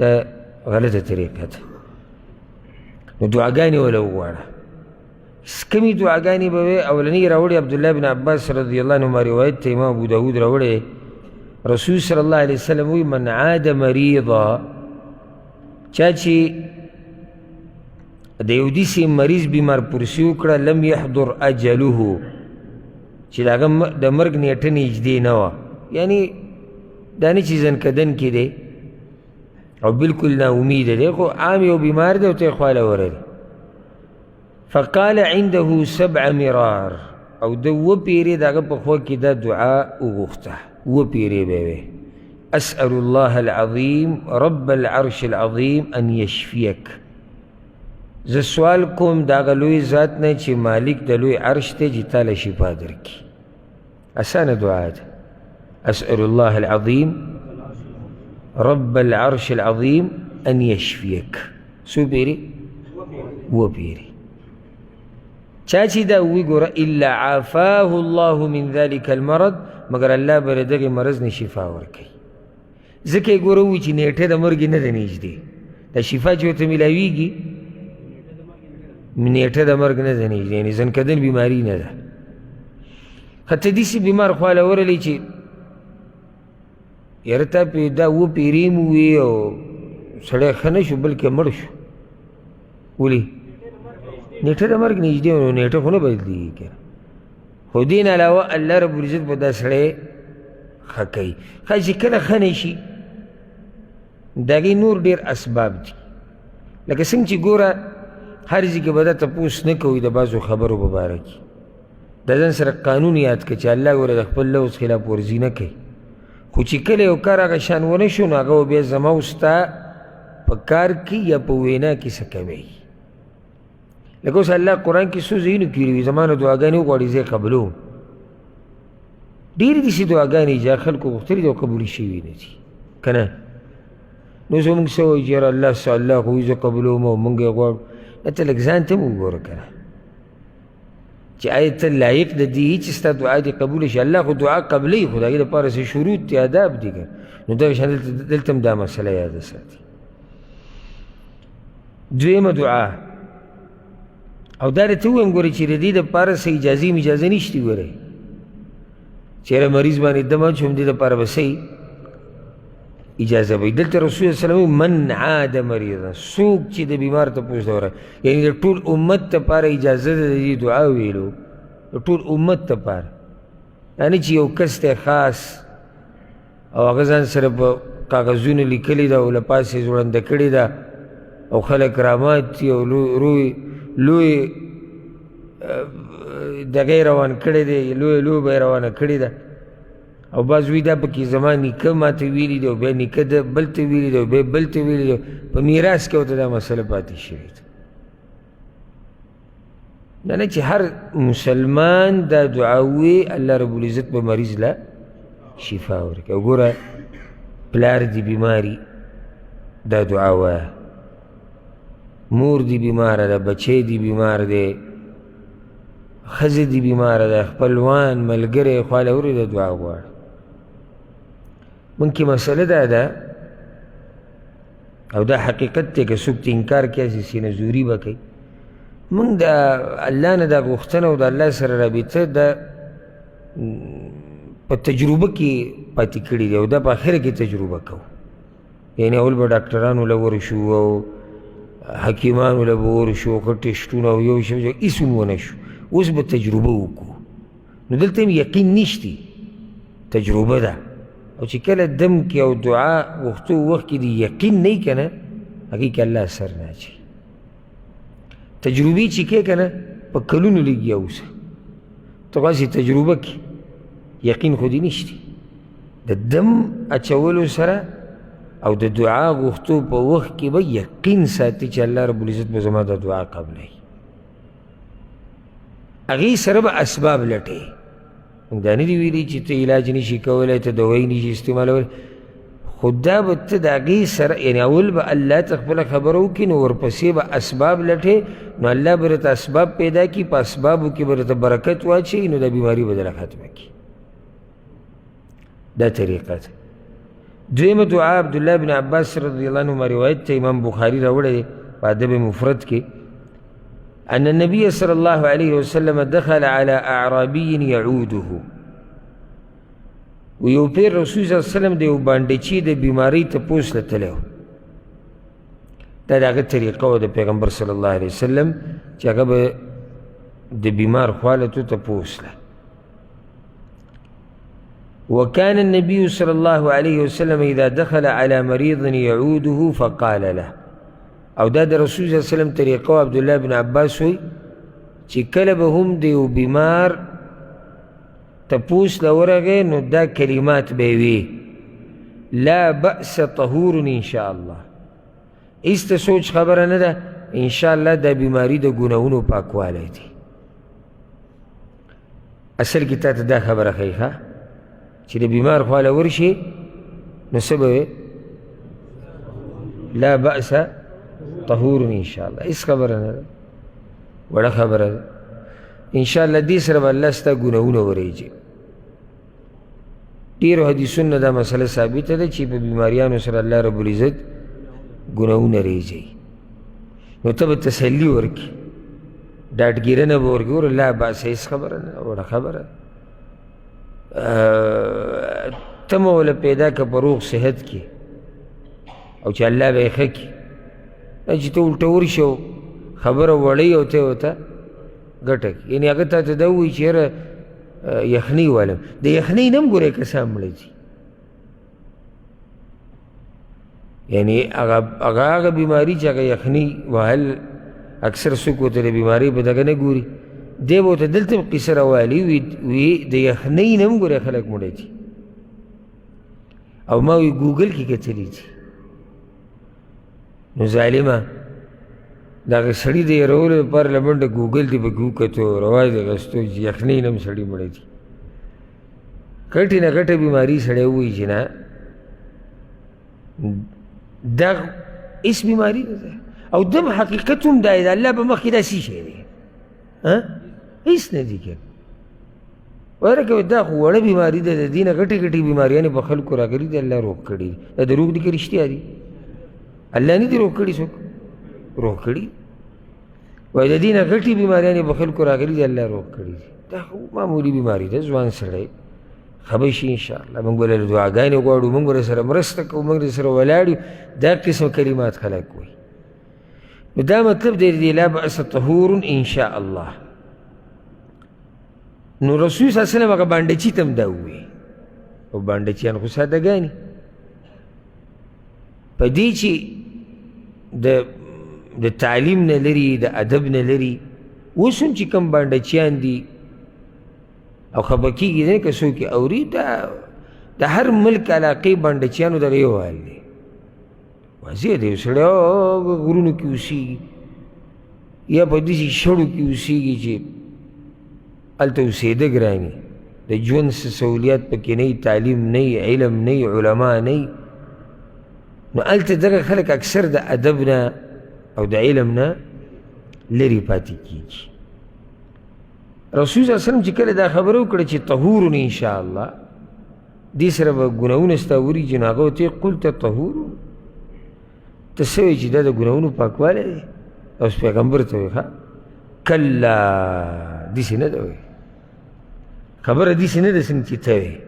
دا غلطه طریقه ده. نو دعاګانې وله وغواړه. کمې دعاګانې به وې؟ اولنۍ راوړې عبدالله بن عباس رضی الله عنهما روایت ته امام ابو داود راوړی، رسول صلی الله علیه وسلم وایي من عاد مریضا، چا چې د یو داسې مریض بیمار پرسي وکړه، لم یحضر اجله، چې د هغه د مرګ نیټه نږدې نه وه، یعنی دا نه چې ځنکدن کې دی او بالکل نا امیده دی، خو عام یو بیمار دی او ته یې خواله ورغلې. فقال عنده سبع مرار، او د اووه پیرې د هغه په خوا کې دا دعا وغوښته، اووه پیرې به یې وې، اسأل الله العظیم رب العرش العظیم ان یشفیک. زه سوال کوم د هغه لوی ذات نه چې مالک د لوی عرش دی چې تا له شفا درکړي. اسانه دعا ده، اسأل الله العظیم رب العرش العظیم ان یشفیک. څو پیرې؟ اووه پیرې. چا چې دا ووي ګوره الا عافاه الله من ذلک المرض، مګر الله به له دغې مرض نه شفا ورکوي. ځکه یې ګوره ووي چې نیټه د مرګ نه ده نږدې، دا شفا چې ورته میلاویږي نیټه د مرګ نه ده نږدې، یعنې ځنکدن بیماري نه ده. ښه ته داسې بیمار خواله ورغلې چې یاره تا پې دا اووه پیرې مو وي او سړی ښه نه شو بلکې مړ شو، ولې؟ نیټه د مرګ نږدې نو نیټه خو نه بدلېږي که نه. خو دې نه علاوه الله رب العزت به دا سړی ښه کوي. ښه چې کله ښه نه شي د هغې نور ډېر اسباب دي، لکه څنګه چې ګوره هر ځای کې به دا تپوس نه کوي د بعضو خبرو په باره کې، د ځان سره قانون یاد کړه چې الله ګوره د خپل لوظ خلاف ورزي نه کوي، خو چې کله یو کار هغه شان ونه شو نو هغه بیا زما او ستا په کار کې یا په وینا کې څه کوي. لکه اوس الله قرآن کې څو ځایونو کې ویلي زما نه دعاګانې وغواړي زه یې قبلوم. ډېرې داسې دعاګانې چې خلکو غوښتلې دي او قبولې شوي نه دي که نه. نو زموږ څه وایي چې یاره الله څه الله خو وایي زه قبلوم او موږ یې غواړو. نه ته لږ ځان ته هم وګوره که نه چې آیا ته لایق د دې چې ستا دعا دې قبوله شي. الله خو دعا قبلوي خو د هغې دپاره څه شروط دي آداب دي که نو دغه شان دلته هم دا مسله یاده ساتي. دویمه دعا او دا درته ووایم ګورې چې د دې دپاره څه اجازې مجازه نشتي ګورې چې یاره مریض باندې دم اچوم دې دپاره به څه اجازه به وي. دلته رسول الله صلی الله علیه وسلم من عاد مریضا، څوک چې د بیمار تپوس ته ورغی، یعنې د ټول امت دپاره اجازه ده د دې دعا ویلو، د ټول امت دپاره، دا نه چې یو کس دی خاص او هغه ځان سره په کاغذونو لیکلې ده او له پاسه یې ځوړنده کړې ده او خلک رامات دي او لوی لوی دغه یې روان کړی دی، لویه لوبه یې روانه کړې ده. او بعض وایي دا پکې زما نیکه ماته ویلي دی او بیا نیکه ده بل ته ویلي دی او بیا بل ته ویلي دی، په میراث کې ورته دا مسله پاتې شوې ده. دا نه چې هر مسلمان دا دعا ووایي الله رب العزت به مریض له شفا ورکوي. وګوره پلار دې بیماري دا دعا وایه، مور دې بیماره ده، بچی دې بیمار دی، ښځه دې بیماره ده، خپلوان ملګری خواله ورې د دعا غواړه. مونږ کې مسله دا ده او دا حقیقت دی که څوک ته انکار کوي هسې سینه زوري به کوي. مونږ د الله نه دا غوښتنه او د الله سره رابطه دا په تجربه کې پاتې کړي دی او دا په آخره کې تجربه کوو. یعنې اول به ډاکټرانو له ورشو او حکیمانو له به ورشو، ښه ټسټونه او یو شی هېڅ هم ونه شو، اوس به تجربه وکړو. نو دلته هم یقین نشتی، تجربه ده. او چې کله دم کې او دعا غوښتو وخت کې دی یقین نه که نه، هغې کې الله اثر نه اچوي. تجربې چې کې که نه په کلونو لګیا اوسه، ته خو هسې تجربه کې یقین خو دې نشتی. د دم اچولو سره او د دعا غوښتو په وخت کې به یقین ساتي چې الله رب العزت به زما د دعا قبلوي. هغې سره به اسباب لټوي. موږ دا نه دي ویلي چې ته علاج نشي کولی، ته دوایي نشي استعمالولی، خو دا به ته د هغې سره یعنې اول به الله ته خپله خبره وکړي، نو ورپسې به اسباب لټې، نو الله به درته اسباب پیدا کړي، په اسبابو کې به درته برکت واچوي، نو دا بیماري به درله ختمه کړي. دا طریقه ده. دویمه دعا عبدالله بن عباس رضی الله عنهما روایت ته امام بخاري راوړی دی په ادب مفرد کې، ان النبي صلى الله عليه وسلم دخل على اعرابي يعوده. و یو پیر رسول صلی الله علیه وسلم د یو بانډچي د بیمارۍ تپوس له تللی و. دا د هغه طریقه وه د پیغمبر صلی الله علیه وسلم چې هغه به د بیمار خواله ته تپوس له. وكان النبي صلى الله عليه وسلم إذا دخل على مريض يعوده فقال له. او دا د رسول صلی الله علیه وسلم طریقه وه. عبدالله بن عباس وایي چې کله به هم د یو بیمار تپوس له ورغی نو دا کلمات به وي، لا بأس طهور ان شاء الله. هیڅ ته سوچ خبره نه ده، ان شاء الله دا بیماری د ګناهونو پاکوالی دی. اصل کې تا ته دا خبره ښیي ښه چې د بیمار خواله ورشي نو څه به وي؟ لا بأس طهور ان شاء الله. هیڅ خبره نه ده، وړه خبره ده. ان شاء الله دې سره به الله ستا ګناهونه ورېږي. ډېرو حدیثونو دا مسله ثابته ده چې په بیماریانو سره الله رب العزت ګناهونه رېږي. نو ته به تسلي ورکړي، ډاډګیرنه به ورکړي، ګوره لا بأس، هېڅ خبره نه، وړه خبره تمه وله پیدا که په روغ صحت کې، او چې الله به یې ښه کړي. نه چې ته الټه ورشې او خبره وړی او ته یې ورته ګټه کړي. یعنې هغه تا ته دا ووایي چې یاره یخنۍ والم، د یخنۍ نه هم ګورې کسان مړه دي. یعنی هغه هغه بیماری چې هغه یخني وهل اکثر څوک ورته د بیمارۍ په دغه نه ګوري، دی به ورته دلته هم قصه راوالي وي د یخنۍ نه هم ګورې خلک مړه دي. او ما وی ګوګل کې کتلي دي. نو ظالمه د هغه سړي د یېرولو لپاره له منډه ګوګل دې پکې وکتو، رواج دې غستو چې یخنۍ نه هم سړي مړه دي. غټې نه غټه بیماري سړی ووایي چې نه دا هېڅ بیماري نه ده، او دم حقیقت هم دا دی، د الله په مخ کې دا څه شی دی؟ هېڅ نه دي که ورکه دا خو وړه بیماري ده، د دې نه غټې غټې بیماریانې په خلکو راغلي دي، الله روغ کړي دي. دا دروغ دي که رښتیا دي؟ الله نه دي روغ کړي، څوک روغ کړي؟ وایي د دې نه غټې بیماریانې په خلکو راغلي دي، الله روغ کړي دي. دا خو معمولي بیماري ده، ځوان سړی ښه به شي انشاءالله. موږ به له دعاګانې غواړو، موږ به سره مرسته کوو، موږ سره ولاړ یو. دا قسم کلمات خلک وایي. نو دا مطلب دی دی لا بأس طهور ان شاء الله. نو رسول صلی الله علیه وسلم هغه بانډچي ته هم دا ووایي، او بانډچیان خو سادهګانې په دې چې د تعلیم نه لري، د ادب نه لري. اوس هم چې کوم بانډچیان دي او خفه کېږي نه که څوک یې اوري، دا د هر ملک علاقې بانډچیانو دغه یو حال دی. واضح دی، یو سړی هغه غرونو کې اوسېږي یا په داسې شړو کې اوسېږي چې هلته اوسېده ګران وي، د ژوند څه سهولیات پکې نه وي، تعلیم نه وي، علم نه وي، علما نه وي. نو هلته دغه خلک اکثر د ادب نه او د علم نه لرې پاتې کېږي. رسول صلی الله علیه وسلم چې کله دا خبره وکړه چې طهور ان شاء الله، دې سره به ګناهونه ستا وریږي، نو هغه ورته قلت طهور، ته څه وایې چې دا د ګناهونو پاکوالی دی؟ اوس پیغمبر ته وایي ښه کلا، داسې نه ده وایي، خبره داسې نه ده څنګه چې ته وایې،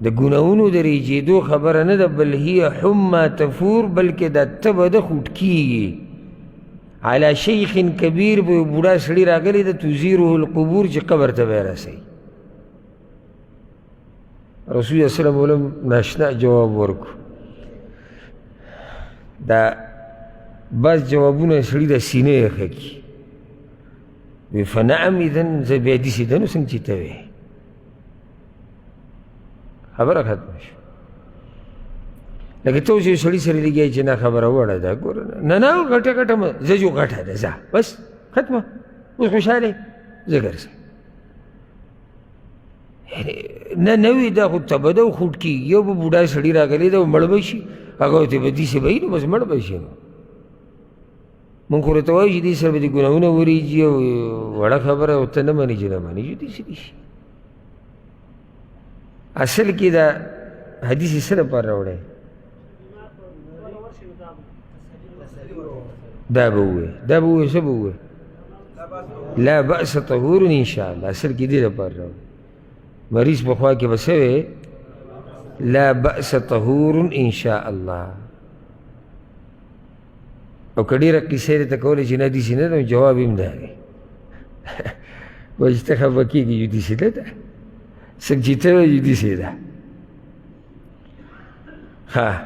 د ګناهونو د ریجېدو خبره نه ده، بل هي حما تفور، بلکې دا تبه ده خوټ کېږي. علی شیخ کبیر، به یو بوډا سړي راغلی ده، تزیره القبور، چې قبر ته به یې رسوي. رسول الله صلی الله علیه وسلم ناشنا جواب ورکو. دا بعض جوابونه سړي د سینې ښه کړي، وی فنعم اذن زه بیا داسې ده نو څنګه چې ته وې، خبره ختمه شوه. لکه ته اوس یو سړي سره لګیا چې نه خبره وړه ده، ګوره نه نه غټه غټه زه جو غټه ده، ځه بس ختمه، اوس خوشحاله زه ګرځم. نه نه وي دا خو تبه ده او خوټ کېږي. یو به بوډا سړي راغلی ده او مړ به شي، هغه ورته به داسې به وي نو بس مړ به شي. نو مونږ خو ورته وایو چې دې سره به دې ګناهونه ورېږي او وړه خبره ورته نه مني چې نه مني چې داسې دي شي. اصل کې دا حدیث یې څه لپاره راوړی؟ دا به ووایې، دا به ووایې، څه به ووایې؟ لا بأس طهور ان شاء الله. اصل کې دې لپاره راوړی. مریض په خوا کې به څه وایې؟ لا بأس طهور ان شاء الله. او که ډېره قصه یې درته کوله چې نه داسې نه ده، نو جواب یې هم دا دی، وایي چې ته خفه کېږي، یو داسې نه ده، څنګه چې ته وایې یو داسې ده. ښه.